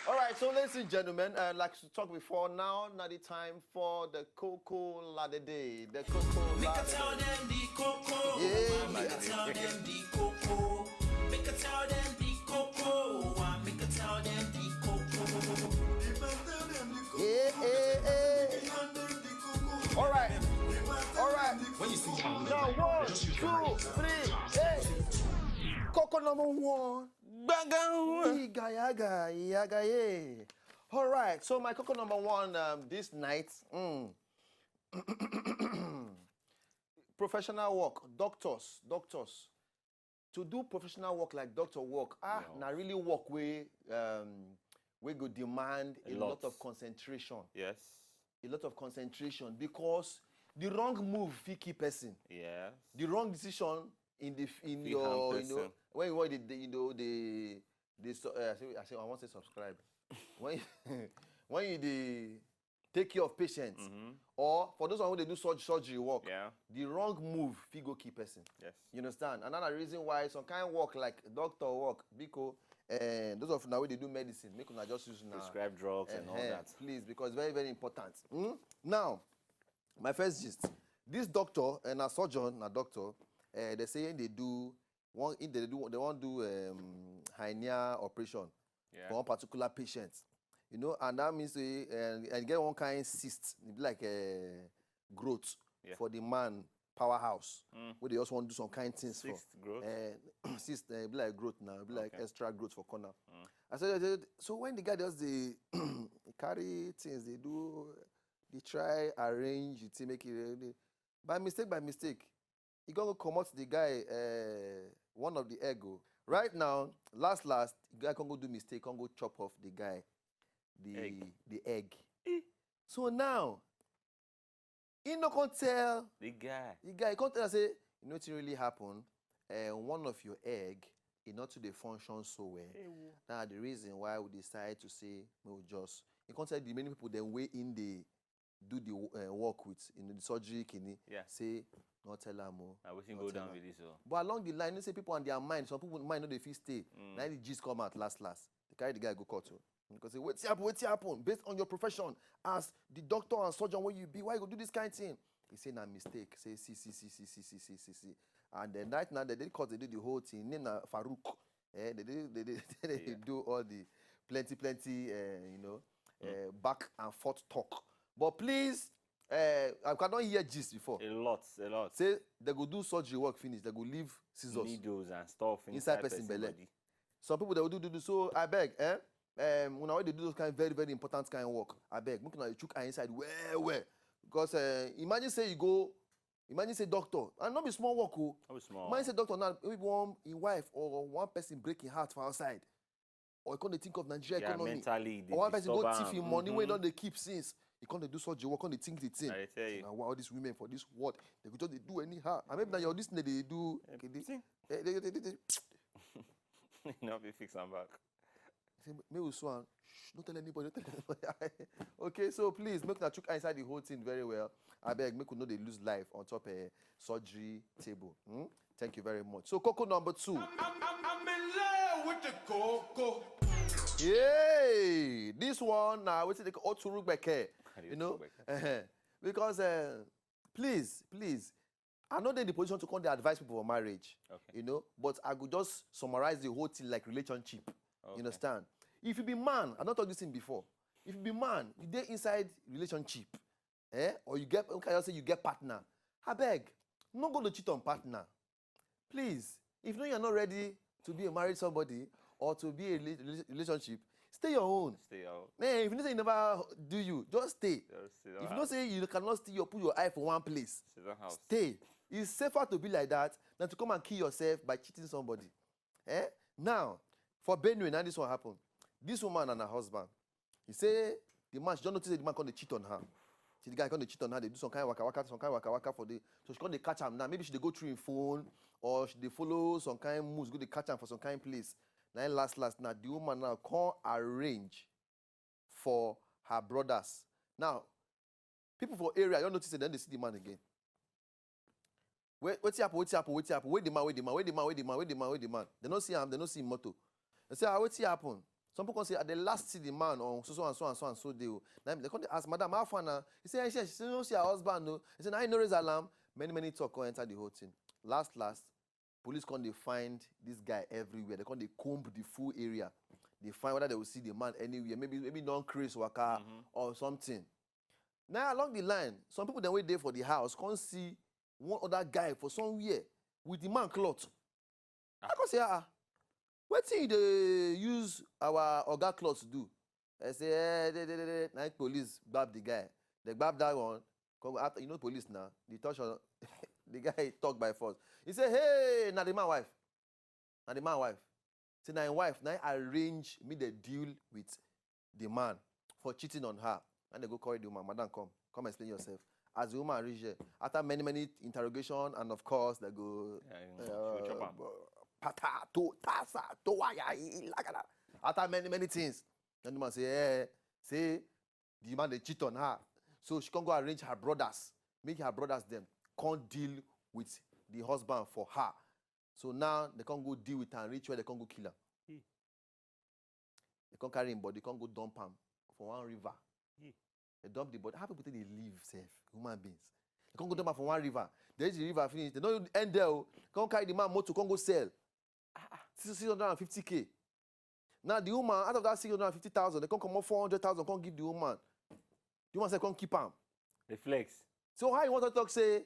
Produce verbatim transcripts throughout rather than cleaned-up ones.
All right, so ladies and gentlemen, uh, like to talk before, now not the time for the Coco La de Day. The Coco La de Day. Make I tell them the Coco. Yeah. Make I tell them the Coco. Make I tell them the Coco. Make I tell them the Coco. Yeah, yeah, yeah. All right. All right. When you see now, one, two, three, hey. Coco number one. Banga. Iga yaga, yaga ye. All right. So my Coco number one, um, this night. Mm. Professional work, doctors, doctors. To do professional work like doctor work, ah, yes, na really work wey, um, wey go demand a lot of concentration. Yes. A lot of concentration, because the wrong move fit kill person. Yes. The wrong decision in the, in your, you know, when you want the, you know, the, the, uh, I say, I say, I want to say subscribe. When, when you dey take care of patients, mm-hmm, or for those who dey do surg-, surgery work, yeah, the wrong move fit go kill person. Yes. You understand? Another reason why some kind work like doctor work, because, uh, those of now wey dey do medicine, make una just use una prescribe drugs and all, uh-huh, that. Please, because very, very important. Hmm? Now, my first gist. This doctor, and a surgeon, a doctor, uh, they say they do one, if they do, they want do, um, hernia operation, yeah, for one particular patient. You know, and that means, uh, and, and get one kind cyst, e be like a growth, yeah, for the man powerhouse, mm, where they just want to do some kind things for. Cyst growth? Uh, cyst, uh, be like growth now, be like, okay, extra growth for corner. Mm. I said, I said, so when the guy does the carry things, they do, they try arrange it to make it, uh, by mistake, by mistake, he gonna comot the guy, uh, one of the egg o. Right now, last, last, the guy can go do mistake, can go chop off the guy, the, egg, the egg. Eh. So now, he no can tell the guy. The guy, he can't tell, say, you know what really happened? Uh, one of your egg, it not to the function so well. Hey, wo. Now, the reason why we decide to say, no, just, he can't tell the many people then way in the do the, uh, work with, you know, the surgery kini, yeah, say, no tell am o. Na wetin go down with this o. But along the line, you say people and their mind, some people mind no dey fit stay. Mm. Now the gist come out last, last. They carry the guy go court o. Because say, wetin happen, wetin happen? Based on your profession as the doctor and surgeon wey you be, why you go do this kind thing? He say na mistake. Say, see, see, see. And then right now, they dey court, they do the whole thing. Name na Farouk. Eh, they do, they, they, they, yeah, do all the plenty, plenty, uh, you know, mm, uh, back and forth talk. But please, uh, I cannot hear gist before. A lot, a lot. Say they go do surgery work finish, they go leave scissors, needles and stuff inside, inside person, person belle. Body. Some people they will do, do, do. So I beg, eh? Um, when I they do those kind very, very important kind of work, I beg, make una chook eye inside well, well. Because, uh, imagine say you go, imagine say doctor, and not be small work o. Not be small. Imagine say doctor now, maybe one him wife or one person break him heart for outside, or he come dey think of Nigeria economy, mentally, or one person go thief him money wey he don dey keep since. He come dey do surgery work, come dey think the thing. I tell you. Now, why all these women for this world, they go just dey do anyhow. And maybe now your this thing they dey do. Eh, kede. Eh, they, they, they, they, no be fix am back. Say, make we swan. Shh, don't tell anybody, don't tell anybody. Okay, so please, make una chook eye inside the whole thing very well. I beg, make we no dey lose life on top a surgery table. Hmm? Thank you very much. So, coco number two. I'm, I'm, I'm in love with the coco. Yay! This one, now, we take Oturugbeke. You know? Because, uh, please, please, I no dey in the position to come dey advise people for marriage, okay, you know, but I go just summarize the whole thing like relationship. Okay. You understand? If you be man, I don talk this thing before. If you be man, you dey inside relationship, eh? Or you get, okay, I say you get partner. I beg, no go to cheat on partner. Please, if no, you're not ready to be a married somebody or to be a rela-, rela-, relationship, Stay your own. Stay out. Man, if you know say e never do you, just stay. Just sit If down. You know say you cannot still your, put your eye for one place, Sit down house. Stay. It's safer to be like that than to come and kill yourself by cheating somebody. Eh? Now, for Benue, now this one happen. This woman and her husband. He say the man, she don't notice say the man come dey cheat on her. See the guy come dey cheat on her, they do some kind of waka waka, some kind of waka waka for the. So she come dey catch am now. Maybe she dey go through him phone or she dey follow some kind moves, go dey catch am for some kind place. Now last last now the woman now come arrange for her brothers. Now, people for area don't notice say dem dey see the man again. Wait, wetin happen? Wetin happen? Wetin happen? Wait the man, wait the man, wait the man, wait the man, wait the man, wait the man. They don't see him, they don't see him motor. They say, ah, wetin happen? Some people come say, ah, they last see the man on so so and so and so and so day. Oh. Now they come dey ask, madam, how far now? He say, yes, yes, she don't see her husband. No. He say, now he no raise alarm. Many, many talk come enter the whole thing. Last, last, police come dey find this guy everywhere. They come dey comb the full area. They find whether they will see the man anywhere. Maybe, maybe non craze waka or something. Now along the line, some people dem wey dey for the house come see one other guy for somewhere with the man cloth. I come say, ah, wetin you dey use our oga cloth do? I say, eh, de, de, de, de. Na police gbab the guy. They gbab that one. Come after, you know police now. The touch on the guy talk by force. He say, hey, na the man wife. Na the man wife. Say na him wife, na him arrange me the deal with the man for cheating on her. And they go call the woman, madam, come, come explain yourself. As the woman reach here, after many, many interrogation, and of course, they go Yeah, you know, she go chop am. Pata to tasa to waya ilagada. After many, many things, then the man say, eh, say the man they cheat on her. So she can't go arrange her brothers, make her brothers them can't deal with the husband for her. So now they can't go deal with her and reach where they can't go kill her. Hmm. They can't carry him body, can't go dump him for one river. Hmm. They dump the body. How people think they live safe? Human beings. They can't go dump him for one river. They reach the river finish. They don't end there. Oh. Can't carry the man motor, can't go sell. Ah, ah, six hundred and fifty K. Now the woman, out of that six hundred and fifty thousand, they can't come up four hundred thousand, can't give the woman. The woman said, can't keep him. They flex. So how you want to talk say,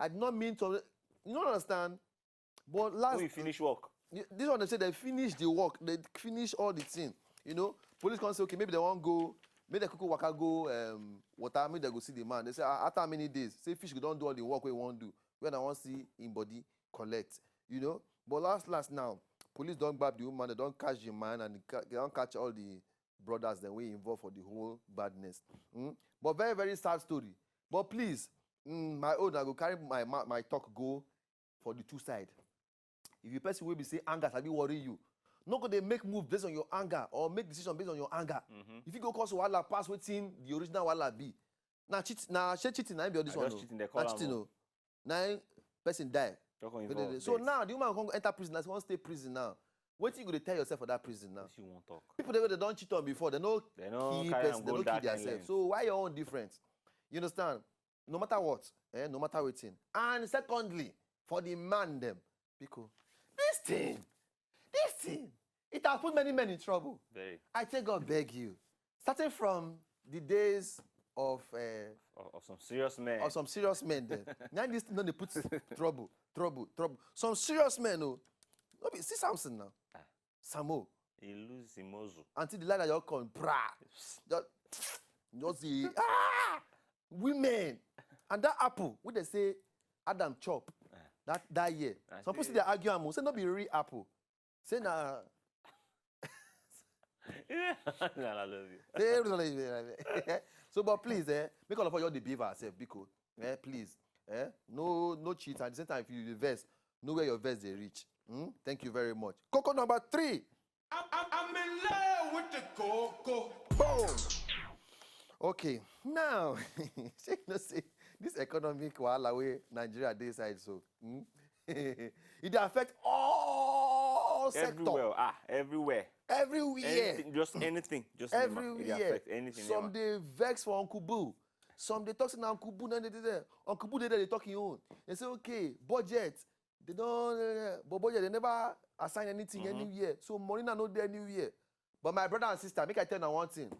I did not mean to, you don't understand. But last, When you finish work, you- this one they say they finish the work, they finish all the thing. You know, police come say, okay, maybe they won't go, maybe they could waka go um, water, maybe they go see the man. They say, ah, after many days, say fish go don't do all the work we won't do. When I want see him body collect, you know. But last last now, police don't grab the woman, they don't catch the man, and they ca- they don't catch all the brothers that we involved for the whole badness. Mm? But very very sad story. But please, mm, my own, I go carry my ma- my talk go for the two side. If you person will be say anger, I be worry you. No go they make move based on your anger or make decision based on your anger. Mhm. If you go cause wahala pass wetin the original wahala be, na cheat, na shey cheating na im be all this I one. just O. cheating, they call Na am cheating o. O. Na im person die. Don't come Wey dey involve dey- So vex. Now the woman come enter prison, as one stay prison now. Wetin you go dey tell yourself for that prison now? Wetin you wan talk? People dey wey dey don cheat on before, they no They no kill carry person, am they go no kill that kind themselves. length. So why your own different? You understand? No matter what, eh, no matter wetin. And secondly, for the man them, because this thing, this thing, it has put many men in trouble. Very. I take God beg you, starting from the days of uh, Of, of some serious men. of some serious men then. Now this thing don dey put trouble, trouble, trouble. Some serious men, oh, no be see Samson now. Ah. Samo, He lose him muzzle. until the light that you come, bra, just, just the ah women, and that apple, what they say, Adam chop Ah. that that year. I Some people see. Still dey argue am, oh, say no be real apple. Say na Yeah, I love you. Say everything is so, but please, eh, make all of us all dey behave ourselves, biko. Eh, please, eh, no, no cheat. At the same time, if you dey vex, know where your vex dey reach. Hmm? Thank you very much. Coco number three. I'm, I'm, I'm in love with the coco. Boom. Okay, now, shey you know say this economic wahala wey Nigeria dey side so, hmm? E dey affect all sector, Everywhere. Ah, everywhere. everywhere. Anything, just anything. Just name am. It dey Everywhere. Affect anything. Some Name am. Dey vex for Uncle Boo. Some dey talk say na Uncle Boo na dey dey there. Uncle Boo dey there dey talk him own. They say okay, budget. They don, but budget they never assign anything Mhm. Anywhere. So money na no dey anywhere. But my brother and sister, make I tell you one thing.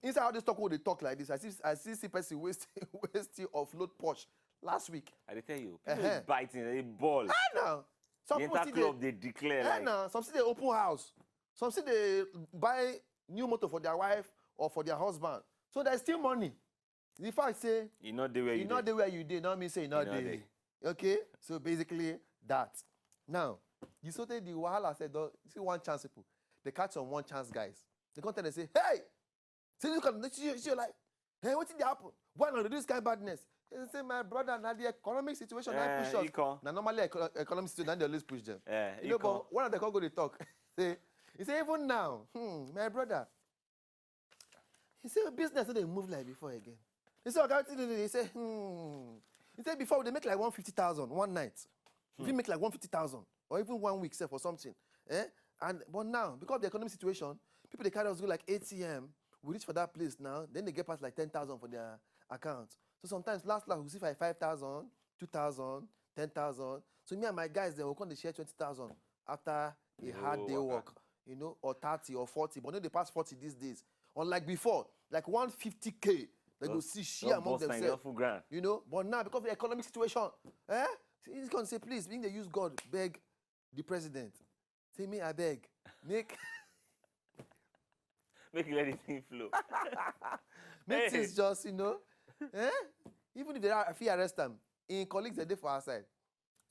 Inside all this talk wey dey talk like this, I see I see see person wey still wey still offload Porsche last week. I dey tell you, people Uh-huh. dey buy things, they ball. Ah now, some The people entire still club dey they declare eh, like. Now some still dey open house, some still dey buy new motor for their wife or for their husband. So there's still money. The fact say You know the way you you know dey. the way you dey, not mean say you know You know the. Okay, so basically that. Now, you so the wahala said, don't see one chance people. They catch some one chance guys. They come tell them say, hey, see this kind of see, see your life. Hey, what did happen? Why not do this kind of badness? They say, my brother, now the economic situation that Eh, push us. Iko. Now normally eco- economic situation, then they always push them. Eh, You know, Iko. but one of them come go dey talk. Say, he say even now, hmm, my brother, he say business no dey move like before again. He say, okay, wetin dey do? He say, hmm. He say before we dey make like one fifty thousand one night. We fit make like one fifty thousand or even one week sef or something. Eh? And but now, because of the economic situation, people dey carry us go like A T M. We reach for that place now, then they get pass like ten thousand for their account. So sometimes last last we see like five thousand, two thousand, ten thousand. So me and my guys then we come dey share twenty thousand after a hard Oh, day waka. Work, you know, or thirty or forty, but no dey pass forty these days. Unlike before, like one fifty K, they go Just- see share Just among burst like themselves. Full ground. You know, but now because of the economic situation, eh? He's gonna say, please, we need to use God, beg the president. Say me, I beg. Make Make you let the thing flow. make Hey. things just, you know, eh? Even if they are, if he arrest them, in colleagues they dey for outside.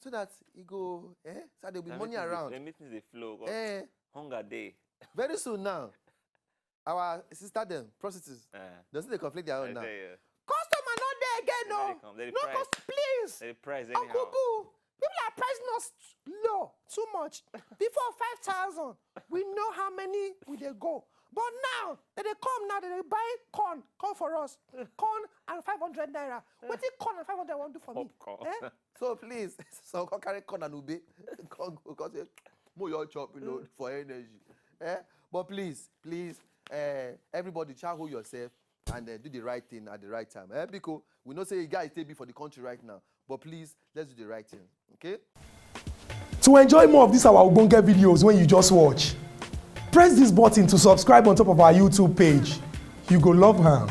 So that he go, eh? So there will be Na money make things dey- around. na make things dey flow. 'Cause Eh? Hunger day. Very soon now, our sister them, prostitutes, Eh, they still dey conflict their I own now. tell you. Customer no dey again, They no no. dey come, they dey No price. cost, please. They dey price Uncle anyhow. Boo, people are pricing us low too much. Before five thousand, we know how many we dey go. But now, they dey come now, they dey buy corn, corn for us. Corn and five hundred naira. Wetin corn and five hundred wan do for me? Popcorn. Eh? So please, so come carry corn and ube. Come go, come say, mo your chop, you know, for energy. Eh? But please, please, eh, everybody, try hold yourself and uh, do the right thing at the right time. Eh? Because we know say you guys stay be for the country right now. But please, let's do the right thing. Okay? To enjoy more of these our ogbonge videos when you just watch, press this button to subscribe on top of our YouTube page. You go love am.